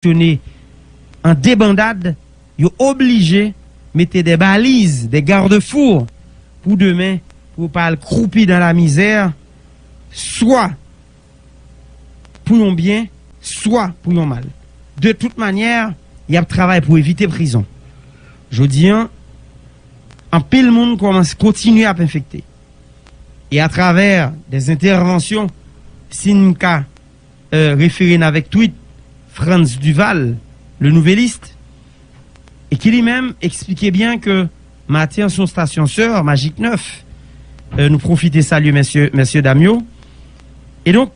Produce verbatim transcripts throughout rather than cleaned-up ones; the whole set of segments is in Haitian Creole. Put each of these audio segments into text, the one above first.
fonksyone an debandad, yo oblije mete de baliz, de gardefou pou demen, pou yo pa al kwoupi dan lamizè, swa pou yon byen, swa pou yon mal. De tout manyè, y ap travay pou evite prizon. Jodi a, anpil moun kòmanse kontinye ap enfekte. E atravè de entèvansyon, si n ka euh, refere n avèk tweet Frantz Duval, le Nouvelliste, e ki li menm eksplike byen ke maten an se yon stasyon sè, Magik nèf, euh, nou pwofite salye mesye, mesye dam yo. E donk,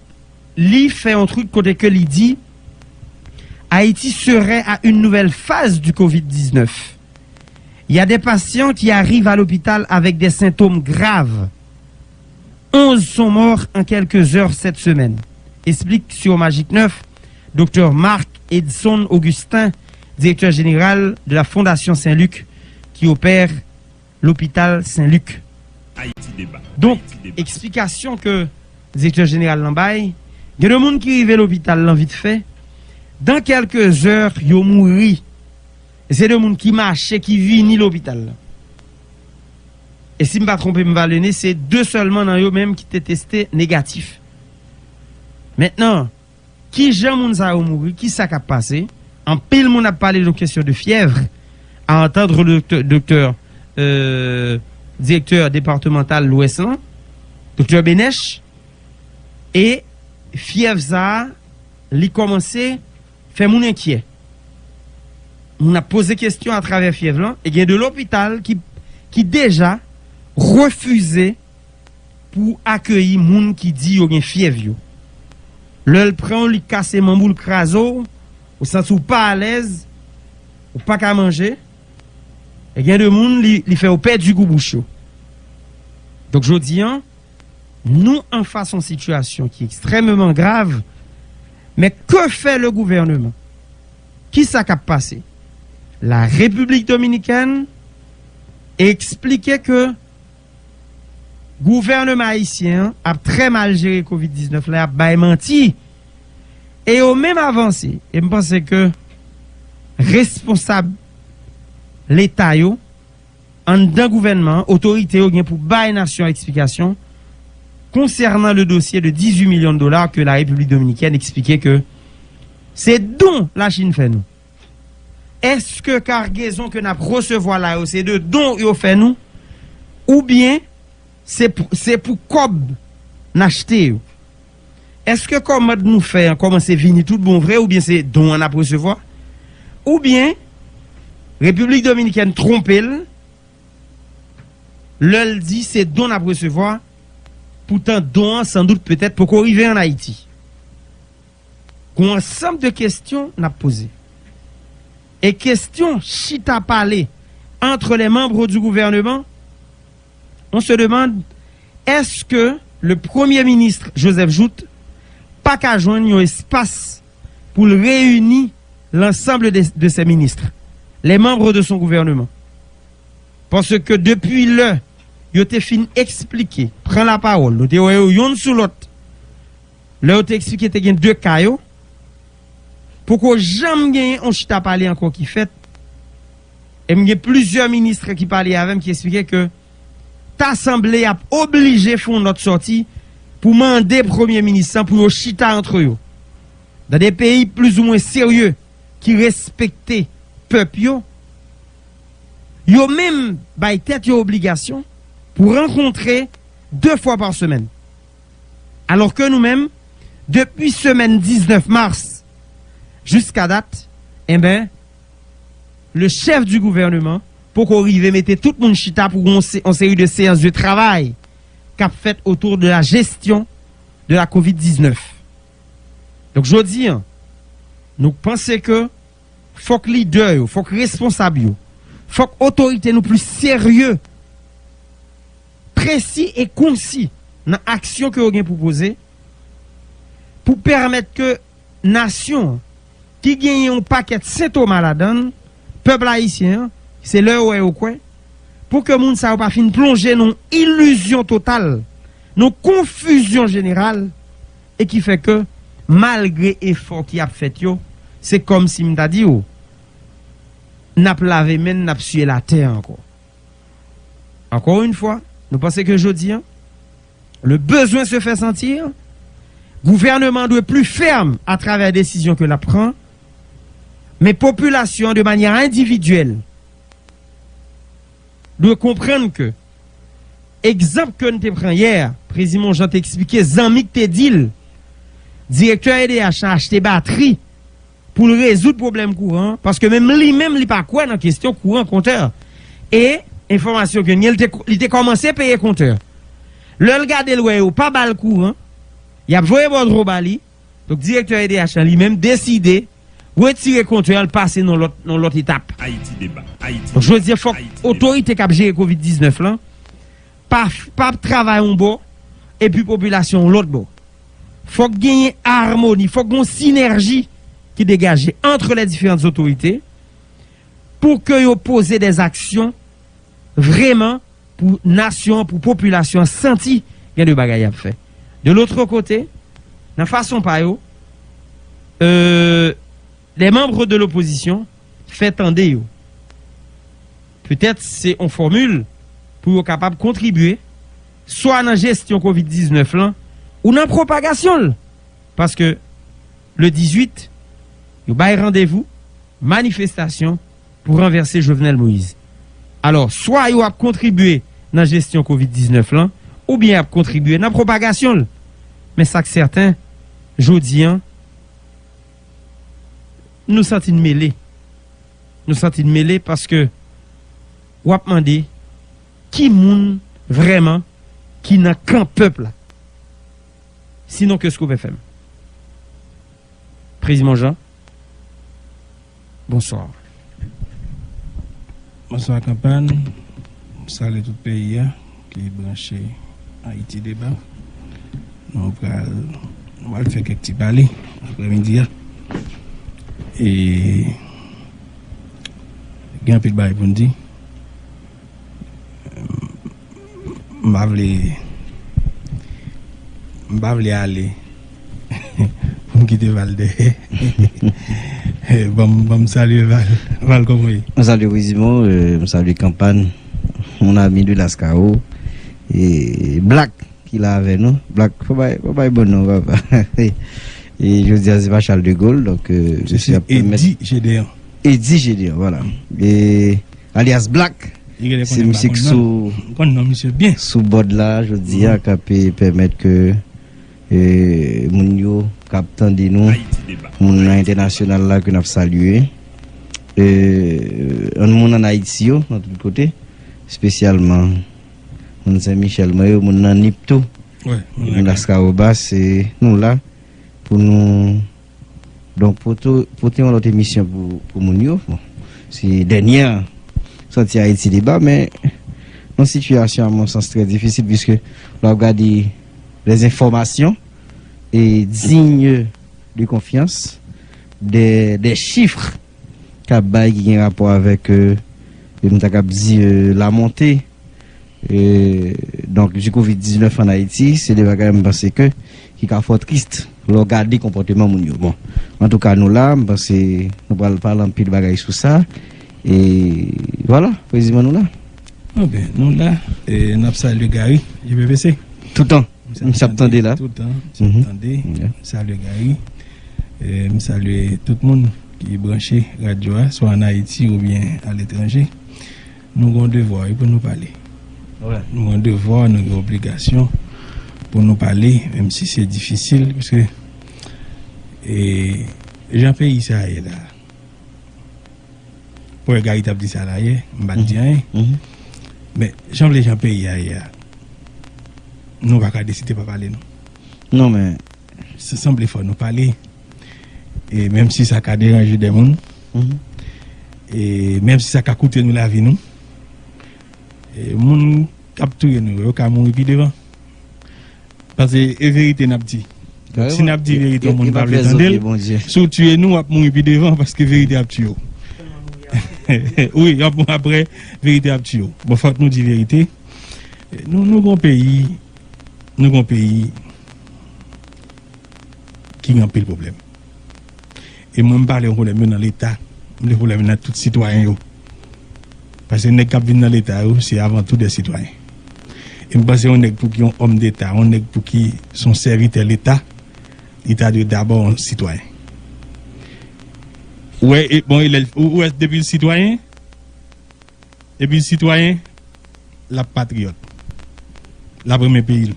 li fè yon tweet kote ke li di, Haïti serait à une nouvelle phase du covid dix-neuf. Il y a des patients qui arrivent à l'hôpital avec des symptômes graves. Onze sont morts en quelques heures cette semaine, explique sur Magic neuf Docteur Marc Edson Augustin, directeur général de la Fondation Saint-Luc, qui opère l'hôpital Saint-Luc. Donk, eksplikasyon ke direktè jeneral lan bay, gen de moun ki rive lopital lan vit fè, dan kèlke zè, yo mouri. E se de moun ki mache, ki vini lopital lan. E si m pa twonpe m, Valene, se de sèlman nan yo menm ki te teste negatif. Mentnan, kijan moun sa yo mouri? Kisa k ap pase? Anpil moun ap pale de kesyon de fyèv, à entendre le doktè, doktè, euh, direktè depatmantal Lwès lan, doktè Benech, e fyèv sa a, li kòmanse fè moun enkyè. Moun ap poze kesyon atravè fyèv lan, e gen de lopital ki, ki deja refize pou akeyi moun ki di yo gen fyèv yo. Lè l pran w, li kase manm ou, l kraze w, ou santi w pa alèz, ou pa ka manje, e gen de moun, li, li fè yo pèdi gou bouch yo. Donk, jodi a, nou anfas yon sitiyasyon ki ekstrèmeman grav, men que fait le gouvernement? Kisa k ap pase? La République dominicaine eksplike ke gouvènman ayisyen an ap trè mal jere kovid diznèf la, ap bay manti. E yo menm avanse, e m panse ke responsab Leta yo, anndan gouvènman an, otorite yo gen pou bay nasyon an eksplikasyon konsènan le dosye de dizuit milyon de dola ke la Repiblik Dominikèn eksplike ke se don Lachin fè nou. Èske kagezon ke n ap resevwa la yo, se de don yo fè nou, oubyen se pou, se pou kòb n achte yo? Èske kòmand nou fè an kòmanse vini tout bon vre, oubyen se don an n ap resevwa? Oubyen Repiblik Dominikèn twonpe l lè l di se don n ap resevwa, poutan don an sandout petèt poko rive ann Ayiti? Gon ansanm de kesyon n ap poze. E kesyon chita pale entre les membres du gouvernement, on se demande, est-ce que le Premier ministre Joseph Jouthe pa ka jwenn yon espas pou l reyini l'ensemble de, de ses ministres, les membres de son gouvernement? Paske depi lè yo te fin eksplike, pran lapawòl, nou te wè yo yonn sou lòt, lè yo te eksplike te gen de ka yo, poko janm genyen yon chita pale ankò ki fèt. E m gen plizyè minis ki pale avè m ki eksplike ke ta sanble y ap oblije fè yon nòt sòti pou mande premye minis lan pou yo chita antre yo. Nan de peyi plizoumwen serye ki respekte pèp yo, yo menm bay tèt yo obligasyon pou rankontre de fwa pa semèn. Alòske nou menm, depi semèn diznèf mas jiska dat, enben, le chèf di gouvènman poko rive mete tout moun chita pou yon se-, yon seri de seyans de travay k ap fèt otou de la jesyon de la kovid diznèf. Donk, jodi a, nou panse ke fòk lidè yo, fòk responsab yo, fòk otorite nou plis serye, presi e konsi nan aksyon ke yo gen pou poze, pou pèmèt ke nasyon an, ki genyen yon pakèt sentoma ladan l, pèp ayisyen an, se lè yo wè yo kwè, pou ke moun sa yo pa fin plonje nan yon ilizyon total, nan yon konfizyon jeneral, e ki fè ke, malgre efò ki ap fèt yo, Se kòmsi m ta di w, n ap lave men n, n ap siye latè ankò. Encore une fois, nou panse ke jodi a, le besoin se fait sentir, gouvènman dwe pli fèm atravè desizyon ke l ap pran, men popilasyon an, de manyè endividyèl, dwe konprann ke egzanp ke n te pran yè, Prezidan Jean te eksplike, zanmi k te di l, direktè E D H la achte batri pou l rezoud pwoblèm kouran an, paske menm li menm, li pa kwè nan kesyon kouran kontè. E enfòmasyon ke n gen, li te, li te kòmanse peye kontè. Lè l gade, l wè yo pa ba l kouran, y ap voye bòdwo ba li. Donk, direktè E D H la, li menm, deside retire kontè a, l pase nan lòt, nan lòt etap. Ayiti Deba, Ayiti Donk, jodi a, fòk Ayiti Deba. Otorite k ap jere kovid diznèf lan pa, pa travay yon bò, epi popilasyon yon lòt bò. Fòk genyen amoni, fòk gen yon sinèji ki degaje entre les différentes autorités pou ke yo poze des actions vrèman pou nasyon an, pou popilasyon an santi gen de bagay y ap fè. De l'autre côté, nan fason pa yo, euh, les membres de l'opposition fè tande yo. Petèt se yon fòmil pou yo kapab kontribye swa nan jesyon kovid diznèf lan ou nan pwopagasyon l. Paske le dizuit, yo bay randevou, manifestasyon pou ranvèse Jovenel Moïse. Alò, swa yo ap kontribye nan jesyon kovid diznèf lan, oubyen y ap kontribye nan pwopagasyon l. Men sa k sèten, jodi a, nou santi n mele. Nou santi n mele paske w ap mande ki moun vrèman ki nan kan pèp la. Sinon, qu'est-ce qu'on peut faire? Prezidan Jean, bonswa. Bonswa, Kanpàn. M salye tout peyi a ki branche Ayiti Deba. Nou pral, nou pral fè kèk ti pale aprèmidi a. E gen anpil bagay pou n di. M pa vle, m pa vle ale pou m kite Val dèyè. Ban m, ban m salye Val. Val, kòman w ye? M salye Wizimon, euh, m salye Kanpàn, mon ami de Laskawou, e Black ki la avè nou. Black, fò bay, fò bay bon non, papa. E jodi a, se pa Charles de Gaulle, donk, euh, Se, se ap pèmèt Edi Gedeon. Edi Gedeon, vwala. E alyas Black. Se misye k sou, sou bòd la, jodi a, k ap, eh, pèmèt ke, eh, moun yo k ap tande nou, moun nan entènasyonal la ke n ap salye, eh, moun ann Ayiti yo, nan tout kote, espesyalman moun Sen Michèl mwen yo, moun nan Nip tou, moun Laskawobas, se nou la pou nou Donk, pote, pote yon lòt emisyon pou, pou moun yo. Bon, se dènyè sòti Ayiti Deba, men yon sitiyasyon, à mon sens, trè difisil, piske lè w ap gade les informations et dignes de confiance, des, des chiffres k ap bay ki gen rapò avèk, euh, m ta kab di, euh, la montée, euh, donk, du kovid diznèf an Ayiti, se de bagay m panse ke ki ka fò tris lè w gade konpòteman moun yo. Bon, antouka, nou la, m panse nou pral pale anpil bagay sou sa. E vwala, prezidan, nou la. Bon, ben, nou la, e n ap salye Gary, G P P C. Toutan. M ap tande la. Toutan, m ap tande. M salye Gary. E m salye tout moun ki branche radyo a, swa ann Ayiti oubyen aletranje. Nou gen yon devwa, wi, pou nou pale. Nou gen yon devwa, nou gen yon obligasyon pou nou pale, menm si se difisil, paske, e, jan peyi sa a ye la, Pwè Gary t ap di sa la yè, m pa t di anyen. Men, jan m vle jan peyi a ye a, nou pa ka deside pa pale, non. Non, men. Se sanble fò nou pale. E menm si sa ka deranje de moun, e menm si sa ka koute nou lavi nou, e moun k ap touye nou yo, yo ka mouri pi devan. Paske e verite n ap di. Donk, si n ap di verite, yon moun pa vle tande l. Si w tiye nou, w ap mouri pi devan paske verite ap tiye w. Wi, y ap mouri apre, verite ap tiye w. Bon, fòk nou di verite. Nou, nou gon peyi, nou gon peyi ki gen anpil pwoblèm. E mwen, m pa vle yon pwoblèm yo nan Leta. M vle pwoblèm yo nan tout sitwayen yo. Paske nèg k ap vin nan Leta yo, se avan tou de sitwayen. E m panse yon nèg pou ki yon òm deta, yon nèg pou ki se yon sèvitè Leta, li ta dwe dabò yon sitwayen. Ou wè, e, bon, e lè l, ou, ou wè, depi l sitwayen, depi l sitwayen, l ap patriyòt. L ap renmen peyi l.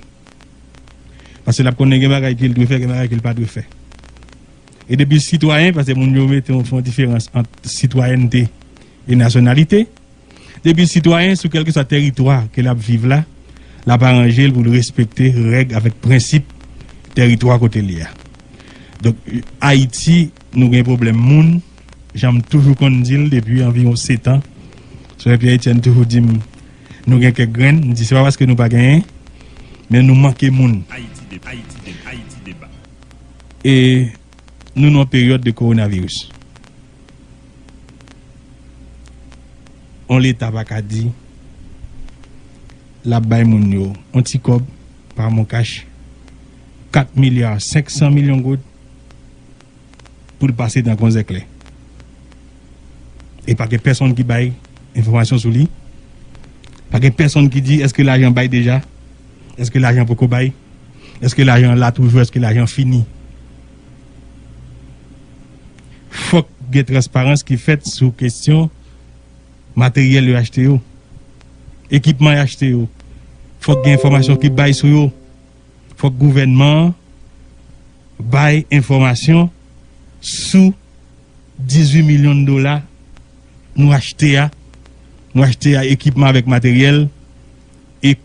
Paske l ap konnen gen bagay ke l dwe fè, gen bagay ke l pa dwe fè. E depi l sitwayen, paske moun yo mete yon, fè yon diferans ant sitwayènte e nasyonalite, depi l sitwayen, sou kèlkeswa tèritwa ke l ap viv la, l ap aranje l pou l respekte règ avèk prensip tèritwa kote l ye a. Donk, Ayiti, nou gen pwoblèm moun, jan m toujou konn di l depi anviwon sèt an. Sè Pierre Etienne toujou di m, nou gen kèk grenn. M di, se pa paske nou pa genyen, men nou manke moun. E nou nan yon peryòd de kowonaviris. On Leta pa ka di l ap bay moun yo on ti kòb pa MonCash, kat milya senk san milyon goud, pou l pase tankou zèklè. E pa gen pèsonn ki bay enfòmasyon sou li. Pa gen pèsonn ki di èske lajan bay deja, èske lajan poko bay, èske lajan la toujou, èske lajan fini. Fòk gen transparans ki fèt sou kesyon materyèl yo achte yo, ekipman yo achte yo. Fòk gen enfòmasyon ki bay sou yo. Fòk gouvènman an bay enfòmasyon sou dizuit milyon dola nou achte a. Nou achte a ekipman avèk materyèl, e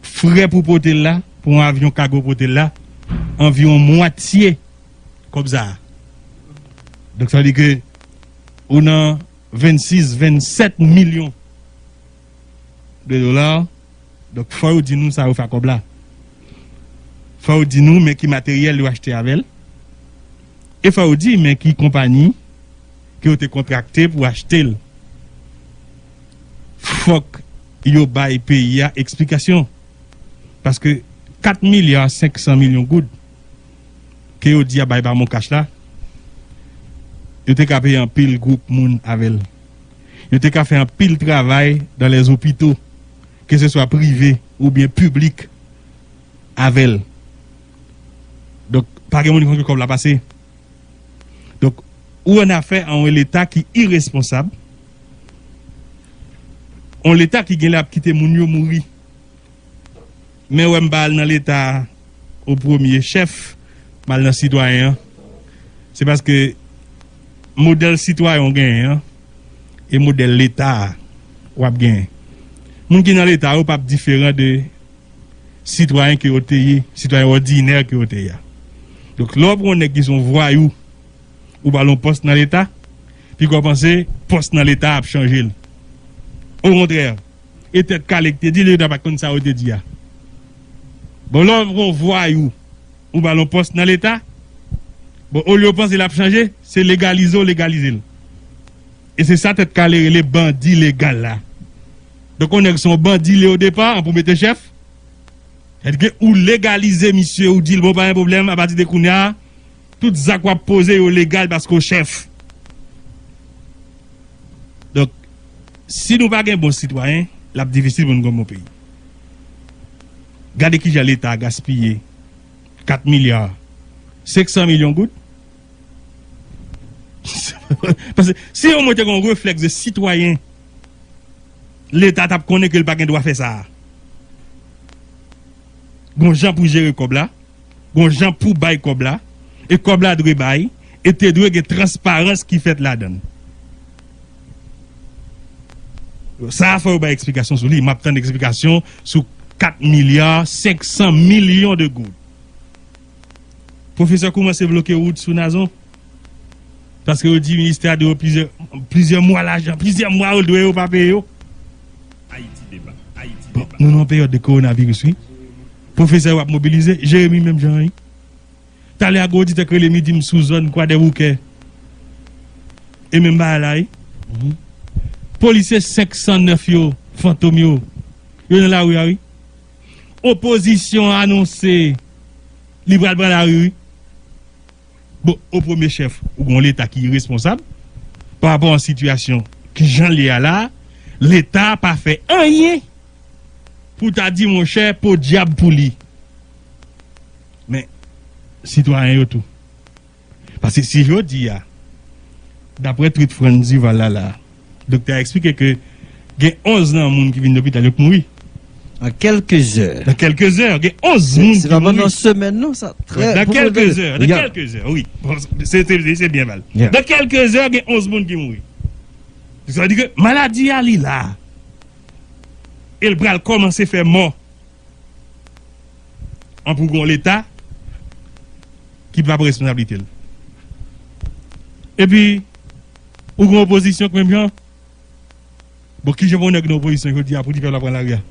frè pou pote l la, pou yon avyon kago pote l la, anviwon mwatye kòb sa a. Donk, sa vle di ke ou nan vennsis, vennsèt milyon de dola. Donk, fò yo di nou sa yo fè ak kòb la. Fò yo di nou men ki materyèl yo achte avè l. E fò yo di men ki konpayi ke yo te kontrakte pou achte l. Fòk yo bay peyi a eksplikasyon. Paske kat milya senk san milyon goud ke yo di y ap bay pa MonCash la, yo te ka peye anpil gwoup moun avè l. Yo te ka fè anpil travay dans les hôpitaux, ke se swa prive oubyen piblik, avè l. Donk, pa gen moun ki konn kote kòb la pase. Donk, ou annafè a yon Leta ki iresponsab, yon Leta ki genlè ap kite moun yo mouri. Men wè m pa al nan Leta o premye chèf, m al nan sitwayen an. Se paske modèl sitwayen w genyen an e modèl Leta a w ap genyen. Moun ki nan Leta yo p ap diferan de sitwayen ke yo te ye, sitwayen òdinè ke yo te ye a. Donk, lè w pran yon nèg ki se yon vwayou, ou ba l yon pòs nan Leta, piga w panse pòs nan Leta ap chanje l. Okontrè, e tèt kale ki te di l, yo ta pa konn sa yo te di a. Bon, lè w pran yon vwayou, ou ba l yon pòs nan Leta, bon, olye w panse l ap chanje, se legalize w legalize l. E se sa tèt kale rele bandi legal la. Donk, yon nèg se yon bandi li o depa, an pou mete chèf. Sètadi ke ou legalize misye, ou di l, bon, pa gen pwoblèm, apati de kounye a, tout zak w ap poze yo legal paske w chèf. Donk, si nou pa gen bon sitwayen, l ap difisil pou nou gen bon peyi. Gade kijan Leta a gaspiye kat milya senk san milyon goud. Paske si omwen te gen yon reflèks de sitwayen, Leta t ap konnen ke l pa gen dwa fè sa a. Gon jan pou jere kòb la, gon jan pou bay kòb la, e kòb la dwe bay, e te dwe gen transparans ki fèt ladan l. Sa a fò yo bay eksplikasyon sou li. M ap tann eksplikasyon sou kat milya senk san milyon de goud. Pwofesè kòmanse bloke wout sou Nazon. Paske yo di ministè a dwe yo plizyè, plizyè mwa lajan, plizyè mwa yo dwe yo pa peye yo. Bon, nou nan yon peryòd de kowonaviris, wi. Pwofesè yo ap mobilize, Jeremi menm jan, wi. Talè a gen oditè k rele m, li di m sou zòn Kwadèboukè. E menm bagay la, wi. Polisye senk san nèf yo, fantom yo, yo nan lari a, wi. Opozisyon an anonse li pral pran lari, wi. Bon, o premye chèf, ou gen yon Leta ki iresponsab pa rapò a yon sitiyasyon ki jan l ye a la a. Leta pa fè anyen pou ta di, monchè, podyab pou li. Men, sitwayen yo tou. Paske si jodi a, daprè tweet Frantz Duval la, la, doktè a eksplike ke gen onz nan moun ki vin lopital yo k mouri. An kèlke zè. Nan kèlke zè, gen onz moun Se ki pa pandan mouri. Semèn, non, sa. Trè, Nan pou kèlke mwen, zè, nan regarde. Kèlke zè, wi. Bon, se, se, se, se byen, Val. Yeah. Nan kèlke zè, gen onz moun ki mouri. Sa vle di ke maladi a li la. E l pral kòmanse fè mò. An pou gon Leta ki pa pran responsablite l. Epi, ou gon opozisyon k menm jan. Bon, ki jan pou nèg nan opozisyon jodi a pou di pèp la pran lari a?